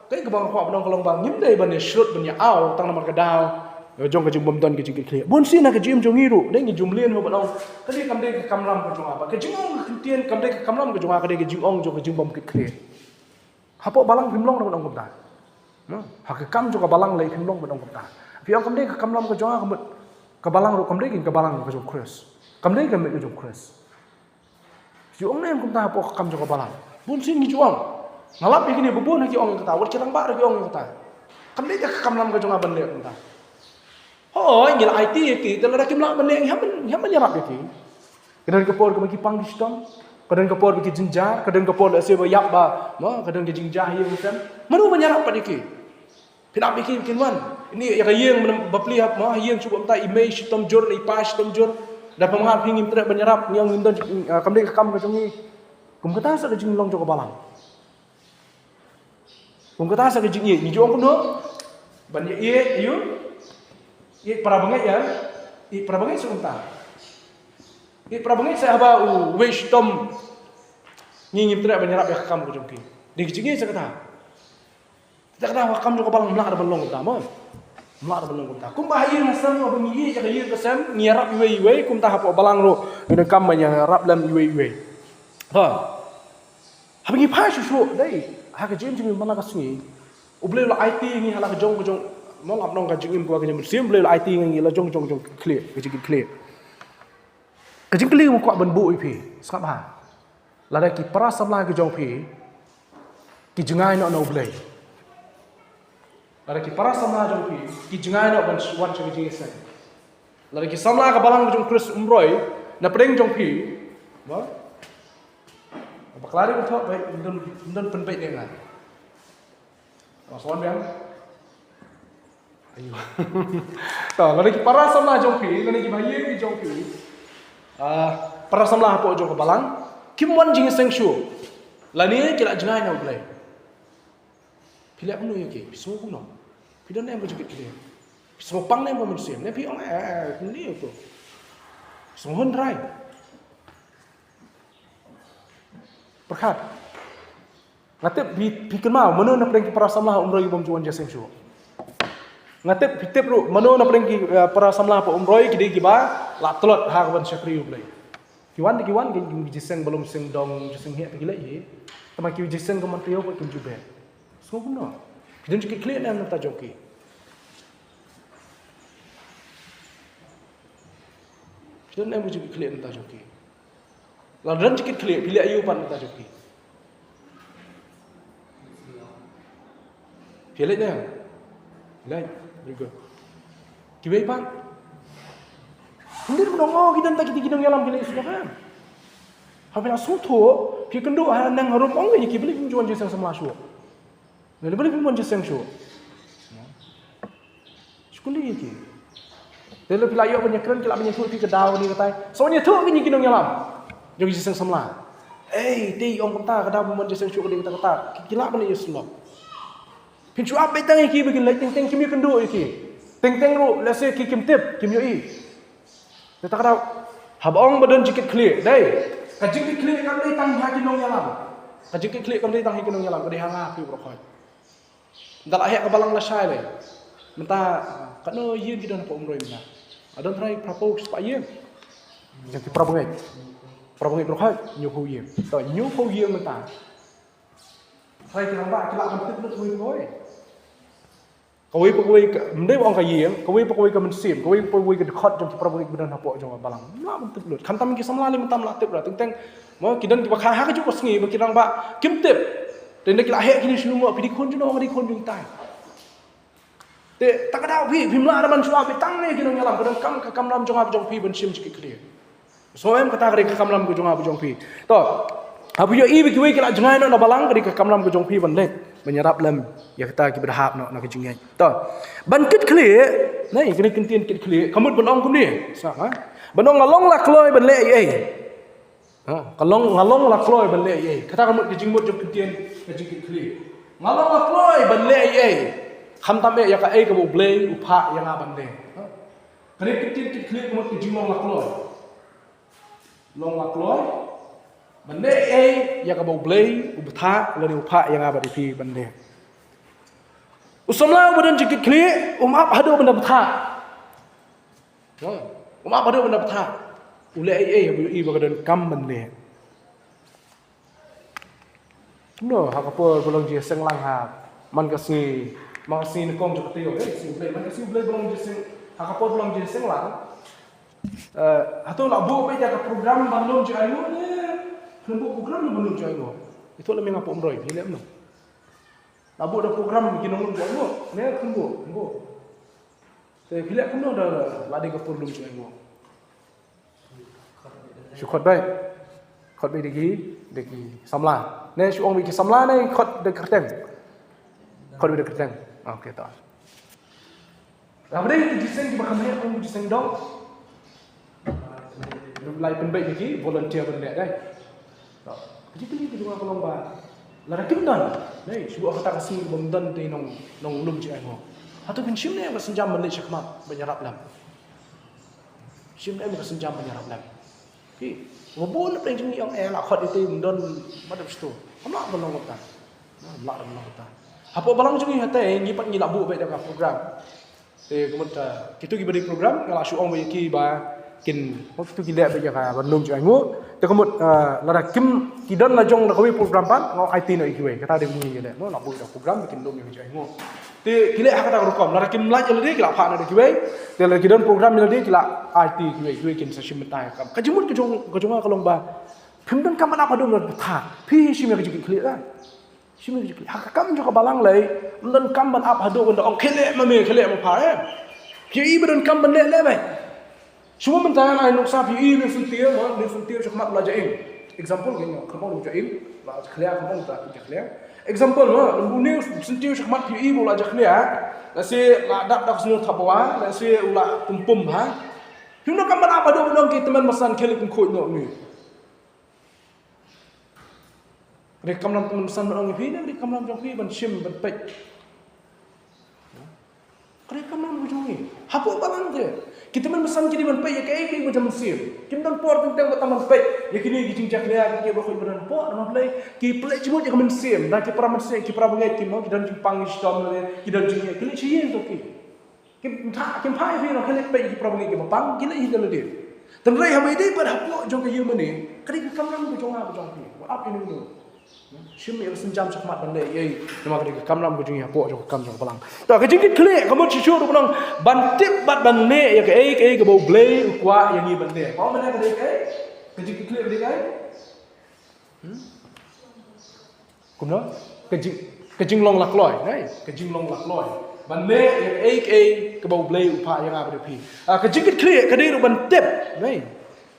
kaei kaba nga kwah ban ong ka long ba ngim dei ban ïa shrut ban ïa aw tang namar ka daw jong ka jingbymdon ka jingkitkhlieh. Bunsien ha ka jingim jong ngi ruh, dei ngi ju mlien ho ban ong, ka dei kam dei ka kamram ka jong nga. Bad ka jingong ka ktien kam dei ka kamram ka jong nga, ka dei ka jingong jong ka jingbymkitkhlieh. Hapoh balang phim long ruh ban ong kumta. No? Ha ka kam jong ka balang lei phim long ban ong kumta. Phi ong kam dei ka kamram ka jong nga, ka mut ka balang ruh kam dei ka balang ka jong Khrist. Kam dei ka met ka jong Khrist. Ju ong ne em kumta hapoh ka kam jong ka balang? Bunsien ngi ju ong. Nga lap ïa kine ba bun ha ki ong ïa kata, wat ki rangbah ruh ki ong ïa kata. Kam dei ka kamram ka jong nga ban leh kumta. Hooid, ngi la aiti ïa ki, te lada kim lah ban leh, ngi hap ban, ngi hap ban ïarap ïa ki. Ka don ka por kaba ki pang ki shitom, ka don ka por ba ki jynjar, ka don ka por lehse ba ïap ba, mo, ka don ka jingjia ha ïing ha sem. Mano ban ïarap pat ïa ki? Phin ap ïa ki kin wan. Ini ïa ka ïing, bapli hap, mo, ha ïing shu bam ta i mei shitom jur, i pa shitom jur. Da pynmynga phi ngim treh ban ïarap, ngi ong ngim don, ah, kam dei ka kam ka jong ngi. Kum kata sa ka jinglong jong ka balang. Kum kata sa ka jingïeit, ngi ju ong kumno? Ban ïa ïeit, ïa ïeit para bangeit ïa, ïeit para bangeit sa kumta. Ïeit para bangeit sa haba uwei shitom. Ngi ngim treh ban ïarap ïa ka kam ka jong ki. Dei ka jingïeit sa kata. Te ka daw ka kam jong ka balang ym lah da ban long kumta mo. Ym lah da ban long kumta. Kumba ha ïing ha sem, haba ngi ïeit ïa ka ïing ka sem, ngi ïarap iwei iwei, kumta hapoh balang ruh ngi donkam ban ïarap lem iwei iwei. Ha. Haba ngi phai shuh shuh, dei, ha ka jingim jong ngi man la ka sngi, U Blei u la aiti ïa ngi ha la ka jong ka jong, mo, lap nong ka jingim ka jong ka mynsiem, U Blei u la aiti ïa ngi la jong jong jong khlieh, ka jingkitkhlieh. Ka jingkylli nga kwah ban buh ïa phi, sngap bha. Lada ki para samla ki jong phi ki jngai noh na U Blei. Lada ki para samla jong phi ki jngai noh ban wan sha ka jingïaseng. Lada ki samla ka balang ka jong U Khrist um roi na pdeng jong phi. Ba? Bakla dei ban thoh, ba ym don, ym don pynbeit ïa nga. Ba sa wan biang. Ayo. To, lada ki para samla jong phi, lada ki bahaïing ki jong phi. Ah, para samla hapoh jong ka balang. Kim wan jingïaseng shuh. Lane ki la jngai na U Blei. Phi leh kumno ïa ki? Phi sngew kumno? Phi don ne em ka jingkitkhlieh? Phi sngew pang ne em ka mynsiem? Ne phi ong, eh, eh, eh, kumne ïa ko. Phi sngew hun trai. Pyrkhat. Nga tip phi, phi kynmaw mano na pdeng ki para samla ha Umroi ki bym ju wan jingïaseng shuh. Nga tip phi tip ruh mano na pdeng ki, eh, para samla ha Umroi ki dei kiba la tlot ha ka ban shakri U Blei. Ki wan, ki wan ki, ki jingïaseng ba lum seng dong, jingïaseng heh, ki leh hi. Tangba ki jingïaseng ka man taïew pat kim ju beh. Sngewbha kumno? Phi don jingkitkhlieh ne em na ka bynta jong ki? Phi don ne em ka jingkitkhlieh na ka bynta jong ki? Lada don jingkitkhlieh, phi leh aïu pat na ka bynta jong ki? Phi leh ne em? Leh. Very good. Kiwei pat? Hynrei phi ong, oh, ki don tang kitei ki nongïalam, ki leh shuh, em? Haba phi la sngewthuh, phi kynduh ha neng harum, ong ïa ki, balei phim ju wan jingïaseng samla shuh? Balei phim wan jingïaseng shuh? Shu kylli ïa ki. Te lada phi la ïoh ban ïakren, ki lah ban ïathuh ïa phi ka daw kane katai. Sa wan ïathuh ïa ki nongïalam jong ka jingïaseng samla. Ei, te ong kumta, ka daw phim wan jingïaseng shuh ka dei kata kata. Ki, ki lah ban ïasyllok. Phin shu ap beit tang ïa ki ba kin leit, teng teng kim ïakynduh ïa ki. Teng teng ruh lehse ki kim tip, kim ïohi. Te kata ka daw, haba ong ba don jingkitkhlieh, dei, ka jingkitkhlieh kam dei tang ha ki nongïalam. Ka jingkitkhlieh kam dei tang ha ki nongïalam, ka dei ha nga, phi baroh khoit. Ynda la heh ka balang lashai lei, mynta katno ïing ki don hapoh Umroi mynta? Nga don trai phraphew spah ïing. Jong ki para bangeit, para bangeit baroh khoit hynñiewphew ïing. To, hynñiewphew ïing mynta, trai ki rangbah ki lah ban tip lut kawei pa kawei. Kawei pa kawei ka, ym dei ba ong ka ïing, kawei pa kawei ka mynsiem, kawei pa kawei ka dkhot jong ki para bangeit ba don hapoh jong ka balang. Lah ban tip lut. Khamtam ki samla lei mynta ym lah tip ruh. Teng teng mo ki don kiba kha ha kajuh ka sngi ba ki rangbah kim tip. Te ynda ki la heh kine shu ong, phi dei khun jong no, nga dei khun jong tai. Te kata ka daw phi, phim lah da ban shu ap beit tang ïa ki nongïalam, ka donkam ka kamram jong nga bad jong phi ban shim jingkitkhlieh. Sngewbha em, kata ka dei ka kamram ka jong nga bad jong phi. To, haba ïohi ba kiwei ki la jngai noh na balang, ka dei ka kamram ka jong phi ban leit ban ïarap lem ïa kita kiba da hap noh na ka jingngeit. To, ban kitkhlieh, ne, kane ka ktien kitkhlieh ka mut ban ong kumne. Sa, ha? Ban ong nga long la kloi ban leh ei ei. Ha, ka long, nga long la kloi ban leh ei ei. Kata ka mut ka jingmut jong ka ktien ka jingkitkhlieh. Nga long la kloi ban leh ei ei. Khamtam eh ïa kaei kaba U Blei u phah ïa nga ban leh. Ha? Kane ka ktien kitkhlieh ka mut ka jinglong la kloi. Long la kloi ban leh ei ei ïa kaba U Blei u bthah lane u phah ïa nga bad ïa phi ban leh. U samla uba don jingkitkhlieh um ap haduh ban da bthah. Um ap haduh ban da bthah. U leh ei ei haba u ïohi ba ka donkam ban leh. Kumno ha ka por ba long jingïaseng lang ha man ka sngi, man ka sngi nyngkong jong ka taïew, eh, sngi U Blei, man ka sngi U Blei ba long jingïaseng, ha ka por ba long jingïaseng lang. Eh, hato la buh beit ïa ka program ban lum jingainguh ne khlem buh program ban lum jingainguh? Ito lem ïa nga hapoh Umroi, phi leh kumno? La buh da program ki nonglum jingainguh ne khlem buh? Khlem buh. Te phi leh kumno da la dei ka por lum jingainguh? Shu khot beit. Khot beit da ki, da ki samla. Ne shu ong beit ki samla ne khot da kyrteng? Khot beit da kyrteng. Ah, okay, to. Haba dei ki jingïaseng kiba kham heh, ki jingïaseng dong, la pynbeit da ki volunteer ban leh, dei. To. Ka jingkylli ka jong nga ka long ba lada kim don, dei, shu buh ha kata ka sngi bym don te nong, nonglum jingainguh, hato phin shim ne em ka sienjam ban leit shakhmat ban ïarap lem? Shim ne em ka sienjam ban ïarap lem? Phi, ba bun na pdeng jong ngi ong, eh, la khot ïa te, ym don, ba dep shuh. Kam lah ban long kumta. Kam lah ban long kumta. Hapoh balang jong ngi hatei ngi pat ngi la buh beit da ka program. Te ka mut, ah, kito kiba dei program nga la shu ong beit ïa ki ba kin, oh, kito ki leh beit ïa ka ban lum jingainguh. Te ka mut, ah, lada kim, ki don la jong da kawei program pat, nga aiti noh ïa kiwei. Kata dei ngi leh, no, la buh da program kin lum ïa ka jingainguh. Te ki leh ha kata ka rukom, lada kim lait ïa lade ki la phah noh da kiwei. Te lada ki don program ïa lade ki la aiti ïa kiwei, kiwei kin sa shim bynta ïa ka kam. Ka jingmut ka jong, ka jong nga ka long ba phim donkam ban ap haduh ban da bthah. Phi shim ïa ka jingkitkhlieh, eh. Shim ïa ka jingkitkhlieh. Ha ka kam jong ka balang lei, ym donkam ban ap haduh ban da ong khie leh ma me, khie leh ma pha, eh. Phi ïohi ba donkam ban leh, leh beit. Shu mynta nga ai nuksa, phi ïohi Nongsyntiew, mo, Nongsyntiew shakhmat u la jain. Example, ngi ong, khlem ong u la jain, la jakhlia, khlem ong u la jakhlia. Example, mo, u Nongsyntiew shakhmat phi ïohi ba u la jakhlia, lehse la dap da ka snier thabawa, lehse u la pum pum bha. Phim donkam ban ap haduh ban ong ki tymmen basan khie leit pynkhuid noh uni. Ka dei ka kamram tymmen basan ban ong ïa phi ne ka dei ka kamram jong phi ban shim ban peit? Ka dei ka kamram ka jong ngi. Hapoh balang te Ki tymmen basan ki dei ban peit ïa kaei kaei ba jong mynsiem. Kim don por teng teng ba tang ban peit ïa kine ki jingjakhlia, ki baroh kawei ba don hapoh, namar balei? Ki pynleit jingmut ïa ka mynsiem, da ki para mynsiem, ki para bangeit, ki mo, ki don jingpang shitom lade, ki don jingeh, ki leit sha ïing to ki. Kim phah, kim phah ïa phi noh, ki leit peit ïa ki para bangeit kiba pang, ki leit hi da lade. Tang hynrei haba ïadei bad hapoh jong ka ïingmane, ka dei ka kamram ka jong nga bad jong phi. Wat ap ïa une u. Shim ïa ka sienjam shakhmat ban leh ei ei, namar ka dei ka kamram ka jong ngi hapoh jong ka kam jong ka Balang. To, ka jingkitkhlieh ka mut shisha ruh ban ong, ban tip bad ban leh ïa kaei kaei kaba U Blei u kwah ïa ngi ban leh. Ka ong mynne ka dei kaei? Ka jingkitkhlieh ka dei kaei? Hmm? Kumno? Ka jing, ka jinglong lakloi, nai? Ka jinglong lakloi ban leh ïa kaei kaei kaba U Blei u phah ïa nga bad ïa phi. Ah, ka jingkitkhlieh ka dei ruh ban tip, nai?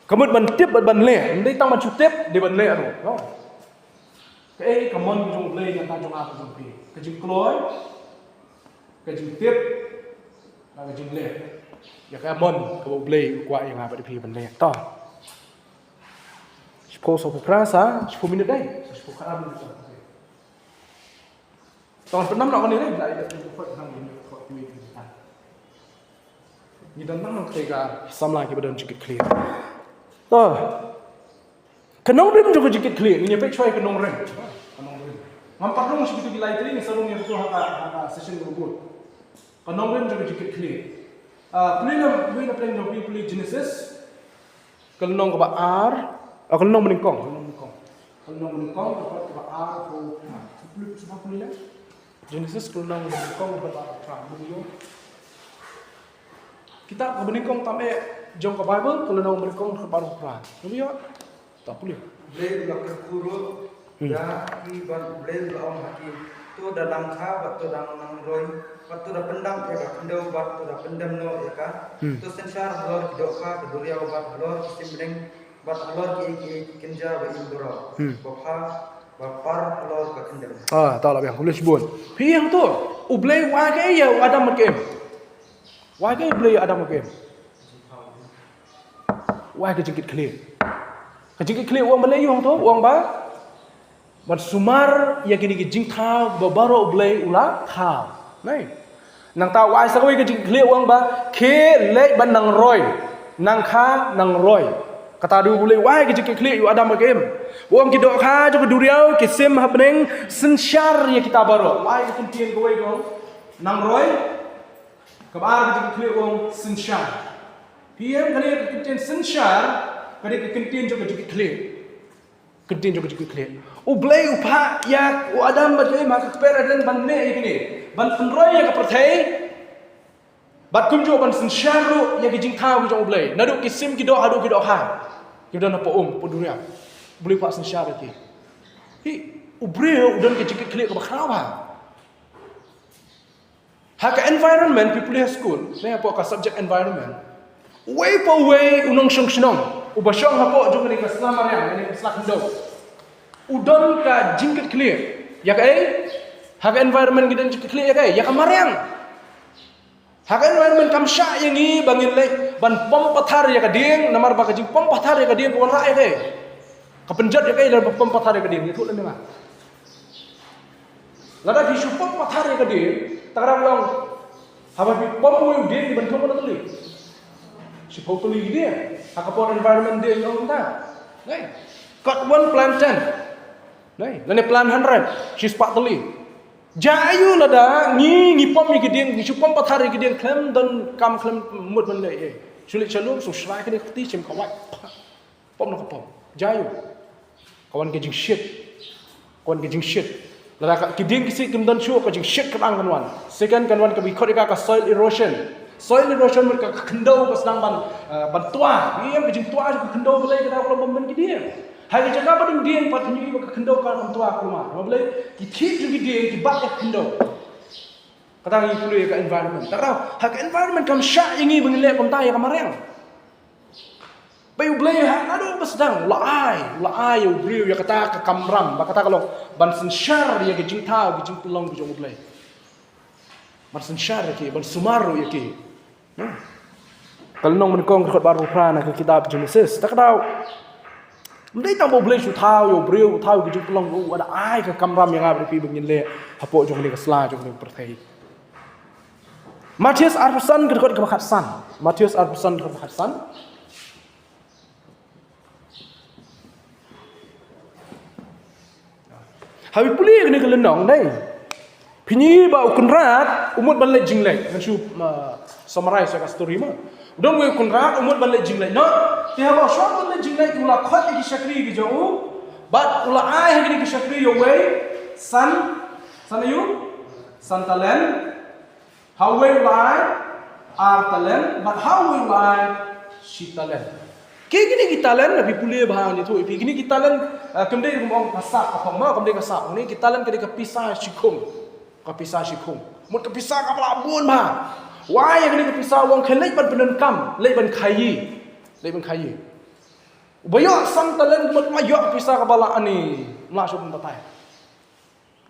Ka mut ban tip bad ban leh, ym dei tang ban shu tip, dei ban leh ruh. No. Kaei ka mon ka jong U Blei na ka bynta jong nga bad jong phi? Ka jingkloi, ka jingtip, bad ka jingleh ïa ka mon kaba U Blei u kwah ïa nga bad ïa phi ban leh. To. Shiphew, shiphew phra sa, shiphew minit dei. Shiphew khatar minit sa. To, ngan pynnang noh kane dei, la ïa dei, ngi don tang noh kane ka samla kiba don jingkitkhlieh. To. Ka nongrim jong ka jingkitkhlieh, ngin ïa peit shuwa ïa ka nongrim. Ka nongrim. Ngam pat rung sha kito ki lai tylli, ngin sa rung ïa kito ha ka, ha ka session kaba bud. Ka nongrim jong ka jingkitkhlieh. Ah, pule na, pule na pdeng jong phi, pule Genesis. Ka lynnong kaba ar, ah, ka lynnong banyngkong, ka lynnong banyngkong. Ka lynnong banyngkong, ka lynnong kaba ar, ka, ah, pule, pule, pule. Genesis ka lynnong banyngkong, ka lynnong kaba ar, ka lynnong. Kitab kaba nyngkong tam eh jong ka Baibl, ka lynnong banyngkong, ka lynnong kaba ar. Pule ïa. To pule. Blei u la kyrkhu ruh, hmm, ïa ki bad Blei u la ong ha ki, to da nang kha bad to da nang roi, bad to da pyndap ïa ka khyndew bad to da pyndem noh ïa ka. Hmm. To synshar halor ki dohkha ka duriaw bad halor ki sim bneng bad halor kiei kiei ki kynja ba im baroh. Hmm. Ba pha, ba par halor ka khyndew. Ah, to la biang, khublei shibun. Phi ïohi to, U Blei u ai kaei ïa u Adam bad ka Im? U ai kaei U Blei ïa u Adam bad ka Im? U ai ka jingkitkhlieh. Ka jingkitkhlieh u ong ba leh aïu hangto, u ong ba ban sumar ïa kine ki jingthaw ba baroh U Blei u la thaw. Nai. Nangta u ai sa kawei ka jingkitkhlieh u ong ba khie leit ban nang roi. Nang kha nang roi. Kata haduh U Blei u ai ka jingkitkhlieh ïa u Adam bad ka Im. U ong ki dohkha jong ka duriaw, ki sim ha bneng, synshar ïa kita baroh. U ai ka kyntien kawei ka ong nang roi. Kaba ar ka jingkitkhlieh u ong synshar. Phi ïohi kane ka kyntien synshar, ka dei ka kyntien jong ka jingkitkhlieh. Kyntien jong ka jingkitkhlieh. U Blei u phah ïa u Adam bad ka Im ha ka kper Eden ban leh ïa kine. Ban pynroi ïa ka pyrthei. Bad kumjuh ban synshar ruh ïa ki jingthaw ki jong U Blei. Naduh ki sim ki doh haduh ki dohkha. Ki don hapoh um, hapoh duriaw. U Blei u phah synshar ïa ki. Phi, u briew u don ka jingkitkhlieh kaba khraw bha. Ha ka environment, phi pule ha skul, ne hapoh ka subject environment. Uwei pa uwei u nongshong shnong, uba shong hapoh jong kane ka sla mariang, kane ka sla khyndew. U don ka jingkitkhlieh ïa kaei? Ha ka environment ngi don jingkitkhlieh ïa kaei? Ïa ka mariang. Ha ka environment kam shah ïa ngi ba ngin leit ban pom pathar ïa ka dieng, namar ba ka jingpom pathar ïa ka dieng ka wanrah ïa kaei? Ka pynjot ïa kaei lada pom pathar ïa ka dieng, ïathuh lem ïa nga. Lada phi shu pom pathar ïa ka dieng, ta ka daw long, haba phi pom uwei u dieng, ban thung katno tylli? Shiphew tylli ki dieng. Ha ka por environment dieng long kumta. Nai. Cut one, plant ten. Nai, lane plant hundred, shispah tylli. Jia aiu lada ngi, ngi pom ïa ki dieng, ngi shu pom pathar ïa ki dieng khlem don kam, khlem mut ban leh ei. Shu leit sha lum, shu shrai kane ka kti, shim ka wait. Pom na ka pom. Jia aiu. Ka wan ka jingshit. Ka wan ka jingshit. Lada ka, ki dieng ki sih kim don shuh, ka jingshit ka dang kan wan. Second kan wan kaba ngi khot ïa ka, ka soil erosion. Soil erosion mut ka, ka khyndew ka sdang ban, eh, ban twa. Ïa ka jingtwa jong ka khyndew balei? Ka dei ka long ban pom ki dieng. Ha ka jaka ba don dieng pat ngi ïohi ba ka khyndew ka dang twa, kumno? Namar balei? Ki thied jong ki dieng ki bat ïa ka khyndew. Kata ngi pule ïa ka environment. Te ha ka environment kam shah ïa ngi ba ngin leh kumta ïa ka mariang. Ba U Blei ha naduh ba sdang u la ai, u la ai ïa u briew ïa kata ka kamram, ba kata ka long ban synshar ïa ka jingthaw, ka jingpynlong ka jong U Blei. Ban synshar ïa ki, ban sumar ruh ïa ki. Hmm. Ka lynnong banyngkong, ka dkhot ba arphew phra na ka kitab Genesis. Ta ka daw, ym dei tang ba U Blei shu thaw ïa u briew, u thaw ïa ka jingpynlong, u da ai ka kamram ïa nga bad ïa phi ba ngin leh hapoh jong kane ka sla, jong kane ka pyrthei. Mathaios arphew san, ka dkhot kaba khatsan. Mathaios arphew san, ka dkhot kaba khatsan. Haba phi pule kane ka lynnong, dei, phin i ba u Kynrad u mut ban leit jingleit. Ngan shu, uh, summarize ïa ka story mo. U don uwei u Kynrad u mut ban leit jingleit noh. Te haba u shong ban leit jingleit, u la khot ïa ki shakri ki jong u, bad u la ai ha kine ki shakri ïa uwei san, san aïu? San talent. Ha uwei u la ai ar talent, bad ha uwei u la ai shi talent. Ki, kine ki talent, haba phi pule bha ngan ïathuh ïa phi, kine ki talent, uh, kam dei kum ong ka sap ka phong mo, kam dei ka sap. Kine ki talent ka dei ka pisa shikhung. Ka pisa shikhung. Mut ka pisa kaba la bun bha. U ai ïa kane ka pisa, u ong khie leit ban pyndonkam, leit ban khaïi. Leit ban khaïi. Uba ïoh san talent, mut u la ïoh ka pisa kaba la ani, la shu pynbatai.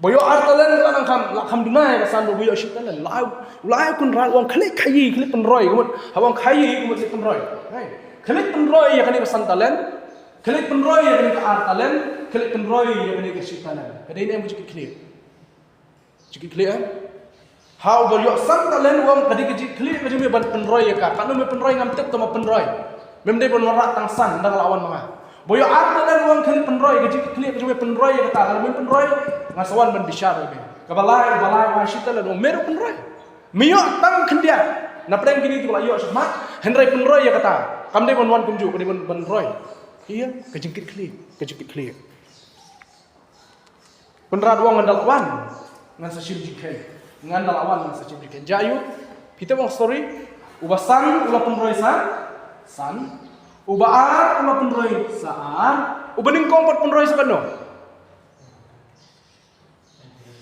Uba ïoh ar talent, la nang kham, la kham duna ïa ka san, uba ïoh shi talent. La ai, la ai u Kynrad, u ong khie leit khaïi, khie leit pynroi, ka mut, haba ong khaïi, ka mut leit pynroi. Khie leit pynroi ïa kane ka san talent, khie leit pynroi ïa kane ka ar talent, khie leit pynroi ïa kane ka shi talent. Ka dei ne em ka jingkitkhlieh? Jingkitkhlieh, eh? Ha uba ïoh san talent, u ong ka dei ka jingkitkhlieh ka jong me ban pynroi ïa ka. Katno me pynroi ngam tip, tang ma pynroi. Mem dei ban wanrah tang san, ynda nga la wan ma nga. Uba ïoh ar talent, u ong khie leit pynroi, ka jingkitkhlieh ka jong me pynroi ïa kata. Lada mem pynroi, nga sa wan ban bishar ïa me. Kaba lai, uba lai u ai shi talent, u ong me ruh pynroi. Me ïoh tang khyndiat na pdeng kine kiba la ïoh shakhmat, hynrei pynroi ïa kata. Kam dei ban wan kumjuh, ka dei ban, ban roi. Ïa, ka jingkitkhlieh, ka jingkitkhlieh. Kynrad u ong ngan da la wan, ngan sa shim jingkheiñ. Ngan da la wan, ngan sa shim jingkheiñ. Jia aïu? Phi tip ong story. Uba san u la pynroi sa san. Uba ar u la pynroi sa ar. Uba nyngkong pat pynroi sa katno?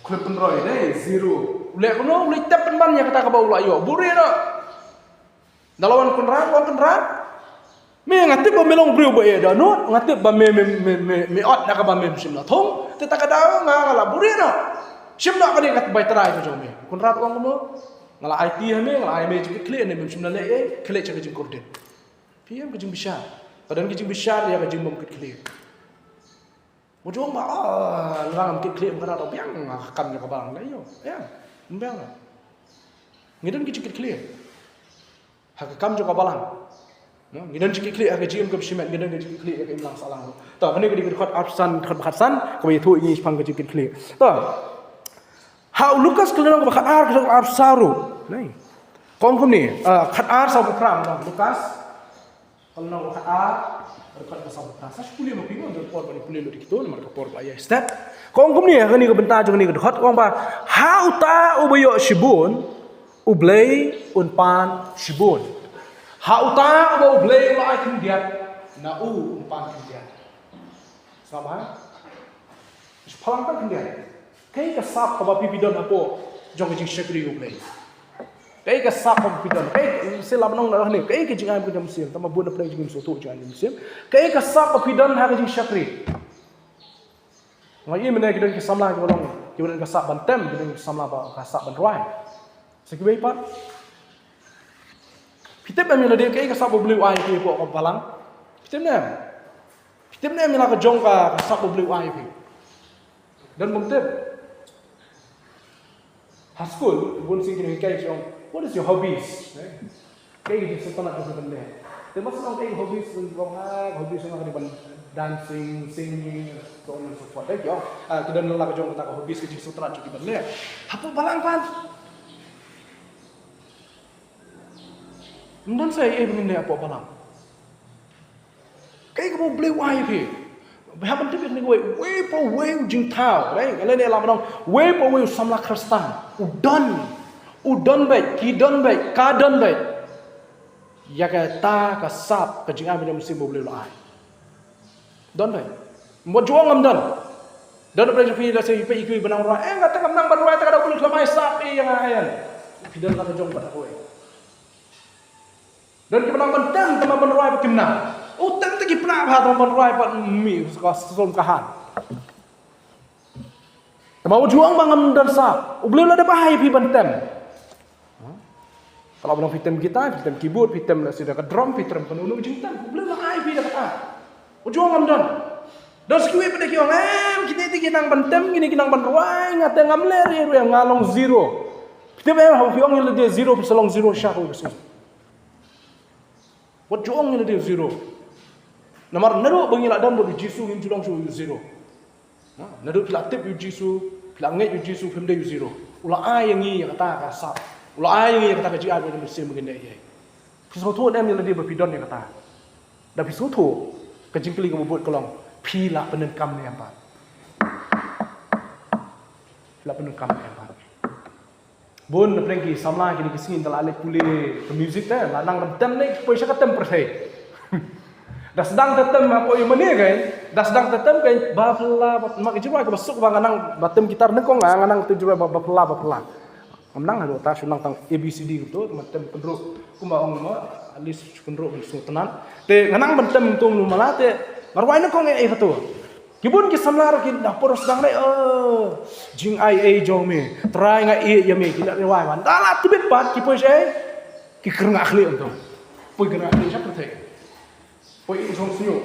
Khlem pynroi, dei, zero. U leh kumno? U leh tep pynban ïa kata kaba u la ïoh. Buhrieh noh. Da la wan Kynrad, wan Kynrad. Me, nga tip ba me long briew ba ïeit dohnud, nga tip ba me, me, me, me, me ot da kaba mem shym la thung. Te ta ka daw nga, nga la buhrieh noh. Shim noh kane ka bai trai ka jong me. Kynrad u ong kumno? Nga la aiti ha me, nga la ai me jingkitkhlieh ne mem shym la leh ei, khie leit sha ka jingkordit. Phi ïoh ka jingbishar. Ka don ka jingbishar ïa ka jingbym kitkhlieh. Mo jong ba, ah, lada ngam kitkhlieh, ym ka da biang ha ka kam jong ka balang, ïoh. Ïa, ym biang. Ngi don ki jingkitkhlieh ha ka kam jong ka balang. No, ngi don jingkitkhlieh ha ka jingim kaba shimet, ngi don ki jingkitkhlieh ha ka imlang sahlang. To, kane ka dei ka dkhot arphew san, dkhot ba khatsan, kaba ïathuh ïa ngi shaphang ka jingkitkhlieh. To. Ha u Lukas ka lynnong kaba khatar, ka dkhot arphew saw ruh. Nai. Ka ong kumne, ah, khatar saw phew phra, Lukas. Ka lynnong kaba khatar, ka dkhot kaba saw phew phra. Sa shu pule ma phi mo, don por ban pule lut ïa kito, namar ka por ba ïa step. Ka ong kumne, ha kane ka bynta jong kane ka dkhot, ka ong ba, ha uta uba ïoh shibun, U Blei un pan shibun. Ha uta uba U Blei u la ai khyndiat, na u un pan khyndiat. Sngap bha? Shu phalang pan khyndiat. Kaei ka sap kaba phi phi don hapoh jong ka jingshakri U Blei? Kaei ka sap kaba phi don? Kaei, se lap nong na ne, kaei ka jingai ka jong u Mynsiem? Tangba bun na pdeng jingim sngewthuh jingai jong u Mynsiem. Kaei ka sap kaba phi don ha ka jingshakri? Nga i mynne ki don ki samla kiba long, kiba don ka sap ban tem, ki don ki samla ba ka sap ban rwai. Sa kiwei pat. Phi tip em ïa lade kaei ka sap ba U Blei u ai ïa phi hapoh ka balang? Phi tip ne em? Phi tip ne em ïa la ka jong ka, ka sap ba U Blei u ai ïa phi? Don bym tip? Ha skul, bun sien ki nonghikai ki ong, "What is your hobbies?" Eh? Kaei ka jingsngewtynnat jong phi ban leh? Te ma shu ong kaei ka hobbies, ong, ah, hobbies jong nga ka dei ban dancing, singing, so on and so forth. Dei ki ong, ah, ki don la ka jong kata ka hobbies, ka jingsngewtynnat jong ki ban leh. Hapoh balang pat. Ym don sa ei ei ba ngin leh hapoh balang. Kaei kaba U Blei u ai ïa phi? Hap ban tip ïa kane kawei, uwei pa uwei u jingthaw, right? Nga leh ne la ba nong, uwei pa uwei u samla Khristan u don, u don beit, ki don beit, ka don beit ïa kata ka sap, ka jingai ba jong u Mynsiem ba U Blei u la ai. Don beit. Mo ju ong ngam don. Don beit jong phi, lehse phi peit ïa kiwei ba nang rwai. Eh, nga te ngam nang ban rwai, te ka dei U Blei u la ai sap ïa nga ïa. Phi don la ka jong kata kawei. Don kiba nang ban tem, te ma ban rwai ba kim nang. U tem te ki pynah bha, te ma ban rwai ba mi ka sum ka han. Te ma u ju ong ba ngam don sap. U Blei u la dep ai ïa phi ban tem. Te la ba nong phi tem guitar, phi tem keyboard, phi tem la sida ka drum, phi tem kano kano jingtem. U Blei u la ai ïa phi da kata. U ju ong ngam don. Don sa kiwei pat de ki ong, em, kine te ki nang ban tem, kine ki nang ban rwai, nga te ngam leh ei ei ruh, nga long zero. Tip em, haba phi ong ïa lade zero, phi sa long zero sha kawei ka sngi. Wat ju ong ïa lade zero. Namar naduh ba ngi la don bad u Jisu, ngim ju long shuh u zero. Ha, naduh phi la tip ïa u Jisu, phi la ngeit ïa u Jisu, phim dei u zero. U la ai ïa ngi ïa kata ka sap. U la ai ïa ngi ïa kata ka jingaiñ ba ngin ym shym ngin dei ïa. Phi sngewthuh ne em ïa lade ba phi don ïa kata? Da phi sngewthuh, ka jingkylli kaba bud ka long, phi la pyndonkam ne em pat? Phi la pyndonkam ne em pat? Bun na pdeng ki samla kine ki sngi, ynda la leit pule ka music te, la nang ban tem ne, ki poi sha ka tem pyrthei. Da sdang te tem hapoh ïa mane kein, da sdang te tem kein, ba phylla, ba, ma ka jingrwai kaba suk ba nga nang, ba tem guitar nyngkong nga, nga nang tem jingrwai ba, ba phylla, ba phylla. Ngam nang haduh ta, shu nang tang A B C D kumto, ma tem pynruk, kumba ong ma, at least shu pynruk ban sngewtynnat. Te nga nang ban tem kumto mala te, nga rwai nyngkong eh, eh, hato. Ki bun ki samla ruh ki da por sdang dei, oh, jingai ei jong me, Trai nga ïeit ïa me, ki la rwai ban. Da la tbit pat ki poi sha ei, ki kyrngah khlieh kumto. Poi kyrngah khlieh sha pyrthei. Poi ïeit jong sñiuh.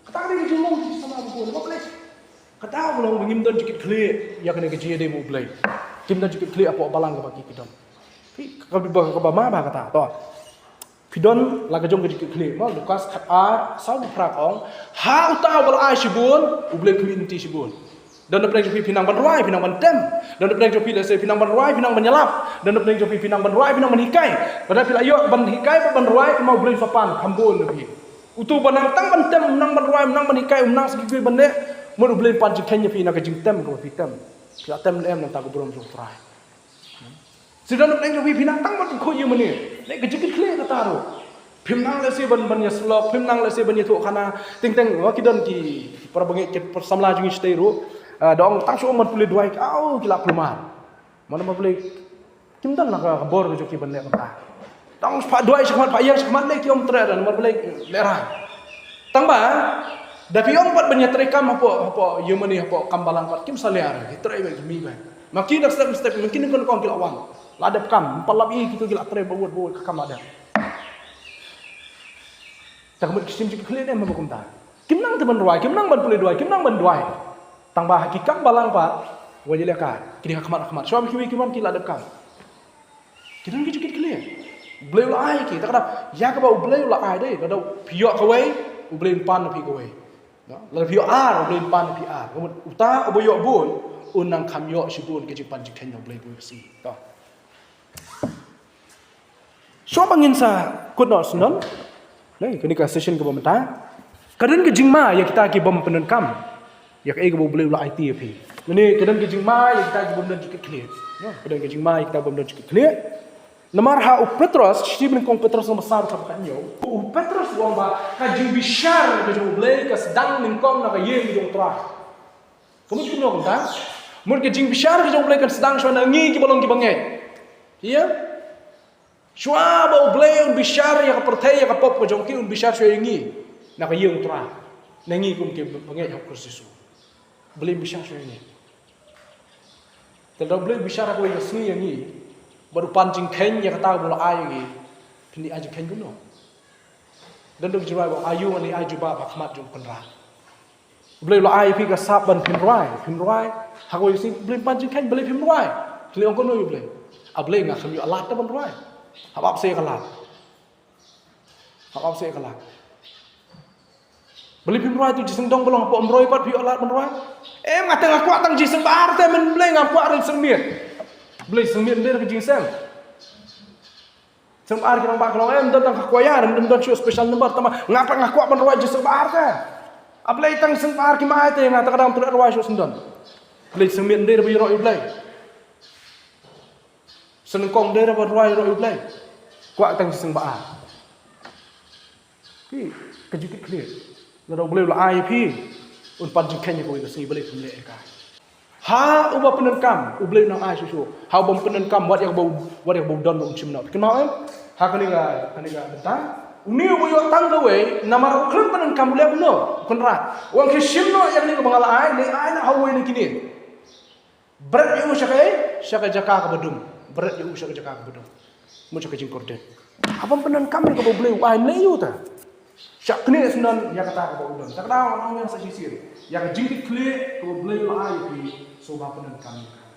Kata ka dei ka jinglong ki samla ba bun, ba Blei. Kata ka long ba ngim don jingkit khlieh ïa kane ka jingïadei bad U Blei. Kim don jingkit khlieh hapoh balang kaba ki, ki don. Phi, kaba, kaba ma ba kata, to. Phi don la ka jong ka jingkit khlieh, ma Lukas khat ar, saw phra ka ong, ha uta uba la ai shibun, U Blei khmih lynti shibun. Don na pdeng jong phi, phi nang ban rwai, phi nang ban tem. Don na pdeng jong phi, lehse phi nang ban rwai, phi nang ban ïalap. Don na pdeng jong phi, phi nang ban rwai, phi nang ban hikai. Lada phi la ïoh ban hikai bad ban rwai, kumno U Blei u sa pan kham bun na phi. Uto uba nang tang ban tem, nang ban rwai, nang ban hikai, um nang sa kiwei ban leh, mut U Blei un pan jingkheiñ ïa phi na ka jingtem kaba phi tem. Phi la tem ne em na ka bynta ka burom jong U Trai? Sdang na pdeng jong phi, phi nang tang ban khuid ïa mane. Leh ka jingkit khlieh kata ruh. Phim nang lehse ban, ban ïasyllok, phim nang lehse ban ïathuh khana. Teng teng, wa ki don ki para bangeit, ki para samla jong ngi shatei ruh. Ah, da ong tang shu ong ban pule duwai, aw, ki la kulmar. Mano ba Blei, kim don la ka bor ka jong ki ban leh mynta. Tang phah duwai shakhmat, phah ïeng shakhmat, leh ki ym treh, namar Blei lehrain. Tang ba, da phi ong pat ban ïatreikam hapoh, hapoh ïa mane, hapoh kam balang pat, kim sa leh, ki trei beit, ki mih beit. Ma ki da step step, ma ki nyngkong nyngkong ki la wan. La dep kam, ym pat lap ïa kito ki la trei ba wut ba wut ka kam la dep. Te ka mut ki shim jingkit khlieh ne em ba kumta? Kim nang te ban rwai, kim nang ban pule duwai, kim nang ban duwai. Tang ba ha ki kam balang pat, wa ïalehkai, kine ha khmat ha khmat. Shuwa ba kiwei ki wan ki la dep kam. Ki don ki jingkit khlieh. U Blei u la ai ki, te ka dei ïa kaba U Blei u la ai dei, lada phi ïoh kawei, U Blei un pan na phi kawei. Lada phi ïoh ar, U Blei un pan na phi ar. Ka mut uta uba ïoh bun, un nang kham ïoh shibun ka jingpan jingkheiñ na U Blei bun ka sngi. To. Shuwa ba ngin sa kut noh syndon. Lei, kane ka session kaba mynta. Ka don ka jingma ïa kita ki bym pyndonkam ïa kaei kaba U Blei u la aiti ïa phi. Lane ka don ka jingma ïa kita ki bym don jingkit khlieh. Ka don ka jingma ïa kita bym don jingkit khlieh. Namar ha u Petros, shithi ba nyngkong Petros lyngba saw dkhot ba khathynñiew. U Petros u ong ba ka jingbishar ka jong U Blei ka sdang nyngkong na ka ïing jong U Trai. Ka mut kumno kumta? Mut ka jingbishar ka jong U Blei kan sdang shuwa na ngi kiba long kiba ngeit. Ïa? Shuwa ba U Blei un bishar ïa ka pyrthei, ïa ka pop ka jong ki, un bishar shuwa ïa ngi na ka ïing U Trai. Na ngi kum ki bangeit ha U Khrist Jisu. U Blei un bishar shuwa ïa ngi. Te lada U Blei u bishar ha kawei ka sngi ïa ngi, bad u pan jingkheiñ ïa kata kaba u la ai ïa ngi, phin ai jingkheiñ kumno? Don ruh ki jingrwai ba, aïu ngan ai jubab ha khmat jong U Kynrad. U Blei u la ai ïa phi ka sap ban phin rwai, phin rwai. Ha kawei ka sngi U Blei un pan jingkheiñ, balei phim rwai? Phin ong kumno ïa U Blei? A Blei, nga khlem ïoh lad te ban rwai. Hap ap sa ïa ka lad. Hap ap sa ïa ka lad. Balei phim rwai? Uto u jingïaseng dong ba long hapoh Umroi pat phi ïoh lad ban rwai? Em, nga te nga kwah tang jingïaseng ba ar te, men Blei, ngam kwah re jingïaseng miet. Blei, jingïaseng miet ym dei re ka jingïaseng. Jingïaseng ba ar ki rangbah ki ong, em, don tang ka choir, em, don shuh special number, tangba nga pat nga kwah ban rwai jingïaseng ba ar te. A Blei, tang jingïaseng ba ar kim ai te, nga te ka dang ym treh rwai shuh syndon. Blei, jingïaseng miet ym dei re ba ïaroh ïa U Blei. Jingïaseng nyngkong ym dei re ba rwai ïaroh ïa U Blei. Kwah tang jingïaseng ba ar. Phi, ka jingkit khlieh. Lada U Blei u la ai ïa phi, un pan jingkheiñ ha kawei ka sngi, balei phim leh ïa ka? Ha uba pyndonkam, U Blei un nang ai shuh shuh. Ha uba ym pyndonkam, wat ïa kaba, wat ïa kaba u don ruh un shim noh. Phi kynmaw em? Ha kane ka, kane ka bynta. Une uba ïoh tang kawei, namar u khlem pyndonkam, u leh kumno? U Kynrad. U ong, khie shim noh ïa kane kaba nga la ai, leit ai noh ha uwei na kine. Bret ïa u sha kaei? Sha ka jaka kaba dum. Bret ïa u sha ka jaka kaba dum. Mut sha ka jingkordit. Haba ym pyndonkam ïa kaba U Blei u ai, leh ïa u te. Shah knieh syndon ïa kata kaba u don. Te ka daw ngan ong ïa sa shisien. Ïa ka jingkit khlieh kaba U Blei u la ai ïa phi, sngewbha pyndonkam ïa ka.